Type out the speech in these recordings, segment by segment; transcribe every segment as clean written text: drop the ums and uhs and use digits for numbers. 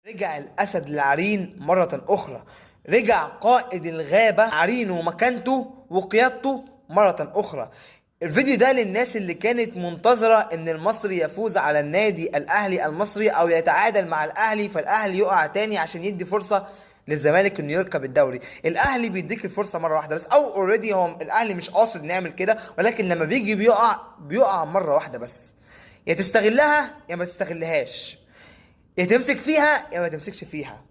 رجع الأسد للعرين مرة أخرى، رجع قائد الغابة عرينة ومكانته وقيادته مرة أخرى. الفيديو ده للناس اللي كانت منتظرة ان المصري يفوز على النادي الاهلي المصري او يتعادل مع الاهلي، فالاهلي يقع تاني عشان يدي فرصة للزمالك انه يركب الدوري. الاهلي بيديك الفرصة مرة واحدة بس، او already هو الاهلي مش قاصد نعمل كده، ولكن لما بيجي بيقع مرة واحدة بس، يا تستغلها يا ما تستغلهاش، يا تمسك فيها يا ما تمسكش فيها.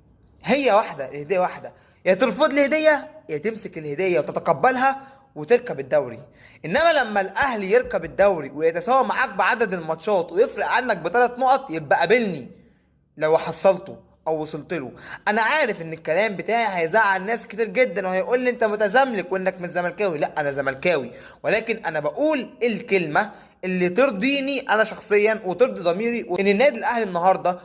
هي واحدة، الهدية واحدة، يا ترفض الهدية يا تمسك الهدية وتتقبلها وتركب الدوري. انما لما الاهلي يركب الدوري ويتساوى معاك بعدد الماتشات ويفرق عنك بثلاث نقط، يبقى قابلني لو حصلته او وصلت له. انا عارف ان الكلام بتاعي هيزعل ناس كتير جدا وهيقول لي انت متزملك وانك مش زملكاوي. لا، انا زملكاوي، ولكن انا بقول الكلمة اللي ترضيني انا شخصيا وترضي ضميري، ان النادي الاهلي النهارده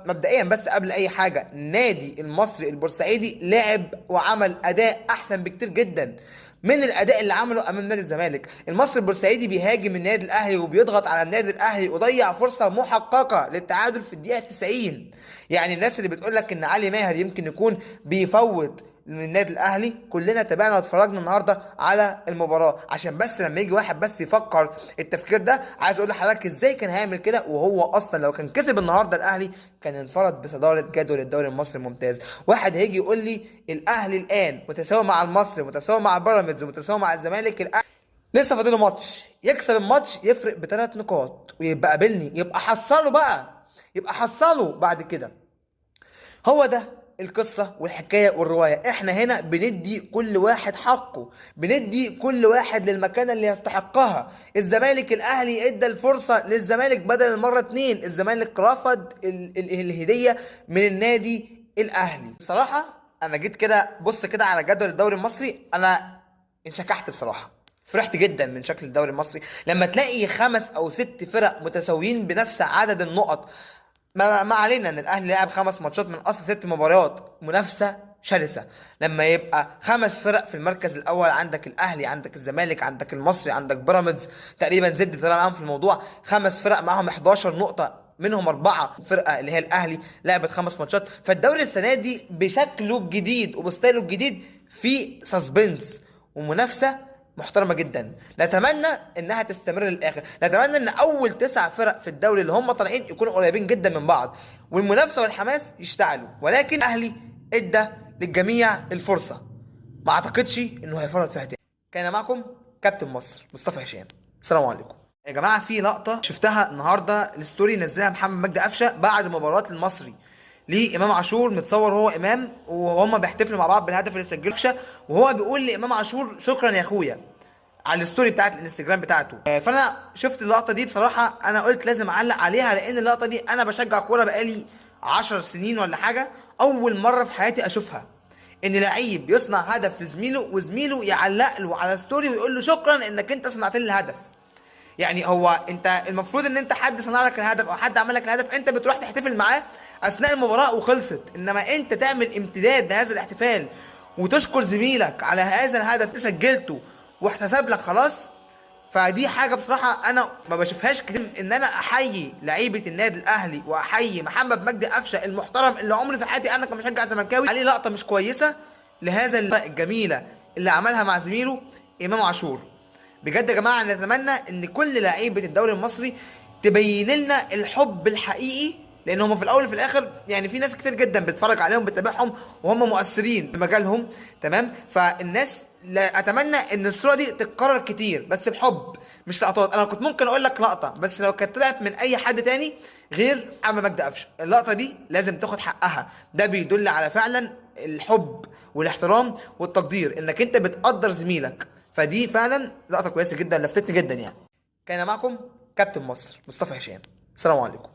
مبدئيا بس قبل اي حاجة، النادي المصري البورسعيدي لعب وعمل اداء احسن بكتير جدا من الاداء اللي عمله امام نادي الزمالك. المصري البورسعيدي بيهاجم النادي الاهلي وبيضغط على النادي الاهلي وضيع فرصة محققة للتعادل في الدقيقة 90. يعني الناس اللي بتقول لك ان علي ماهر يمكن يكون بيفوت من النادي الاهلي، كلنا تابعنا واتفرجنا النهارده على المباراة، عشان بس لما يجي واحد بس يفكر التفكير ده، عايز اقول لحضرتك ازاي كان هيعمل كده، وهو اصلا لو كان كسب النهارده الاهلي كان انفرد بصداره جدول الدوري المصري الممتاز. واحد هيجي يقول لي الاهلي الان متساوي مع المصري، متساوي مع بيراميدز، متساوي مع الزمالك، الاهلي لسه فاضلة ماتش، يكسب الماتش يفرق بثلاث نقاط ويبقى قابلني، يبقى حصله بقى، يبقى حصله بعد كده. هو ده القصة والحكاية والرواية. احنا هنا بندي كل واحد حقه، بندي كل واحد للمكانة اللي يستحقها. الزمالك الاهلي ادى الفرصة للزمالك بدل المرة 2، الزمالك رفض الهدية من النادي الاهلي. بصراحة انا جيت كده بص كده على جدول الدوري المصري، انا انشكحت بصراحة، فرحت جدا من شكل الدوري المصري لما تلاقي 5 أو 6 فرق متساويين بنفس عدد النقط. ما علينا ان الاهلي لعب 5 ماتشات من اصل 6 مباريات، منافسه شرسة. لما يبقى 5 فرق في المركز الاول، عندك الاهلي، عندك الزمالك، عندك المصري، عندك بيراميدز، تقريبا زد طلع معاهم في الموضوع، 5 فرق معاهم 11 نقطة، منهم 4 فرقه اللي هي الاهلي لعبت 5 ماتشات. فالدوري السنة دي بشكله الجديد وبستايله الجديد في suspense ومنافسه محترمه جدا، نتمنى انها تستمر للاخر، نتمنى ان اول 9 فرق في الدوري اللي هم طالعين يكونوا قريبين جدا من بعض والمنافسه والحماس يشتعلوا. ولكن الاهلي ادى للجميع الفرصة، ما اعتقدش انه هيفرط فيها تاني. كان معكم كابتن مصر مصطفى هشام، السلام عليكم. يا جماعة في لقطة شفتها النهارده، ال story نزلها محمد مجدي قفشه بعد مباراة المصري لامام عاشور، متصور هو امام وهم بيحتفلوا مع بعض بالهدف اللي سجله قفشه، وهو بيقول لامام عاشور شكرا يا اخويا على ال story بتاعت الانستجرام بتاعته. فانا شفت اللقطة دي بصراحة انا قلت لازم اعلق عليها، لان اللقطة دي انا بشجع كورة بقالي 10 سنين ولا حاجة، اول مرة في حياتي اشوفها ان لعيب يصنع هدف لزميله وزميله يعلق له على story ويقول له شكرا انك انت صنعت لي الهدف. يعني هو انت المفروض ان انت حد صنع لك الهدف او حد عمل لك الهدف انت بتروح تحتفل معاه اثناء المباراة وخلصت، انما انت تعمل امتداد لهذا الاحتفال وتشكر زميلك على هذا الهدف اللي سجلته واحتسب لك خلاص. فدي حاجة بصراحة انا ما بشوفهاش كتير، ان انا احيي لعيبة النادي الاهلي واحيي محمد مجدي قفشه المحترم اللي عمري في حياتي انا كمشجع زملكاوي عليه لقطة مش كويسة لهذا الجميلة اللي عملها مع زميله امام عاشور. بجد يا جماعة نتمنى ان كل لعيبة الدوري المصري تبين لنا الحب الحقيقي، لان هم في الاول وفي الاخر يعني في ناس كتير جدا بتتفرج عليهم بتتابعهم وهم مؤثرين في مجالهم، تمام؟ فالناس لا، اتمنى ان الصورة دي تتكرر كتير بس بحب، مش لقطات. انا كنت ممكن اقول لك لقطة بس لو كانت طلعت من اي حد تاني غير محمد مجدي قفشه، اللقطة دي لازم تاخد حقها. ده بيدل على فعلا الحب والاحترام والتقدير، انك انت بتقدر زميلك. فدي فعلا لقطة كويسة جدا، لفتتني جدا يعني. كان معكم كابتن مصر مصطفى هشام، السلام عليكم.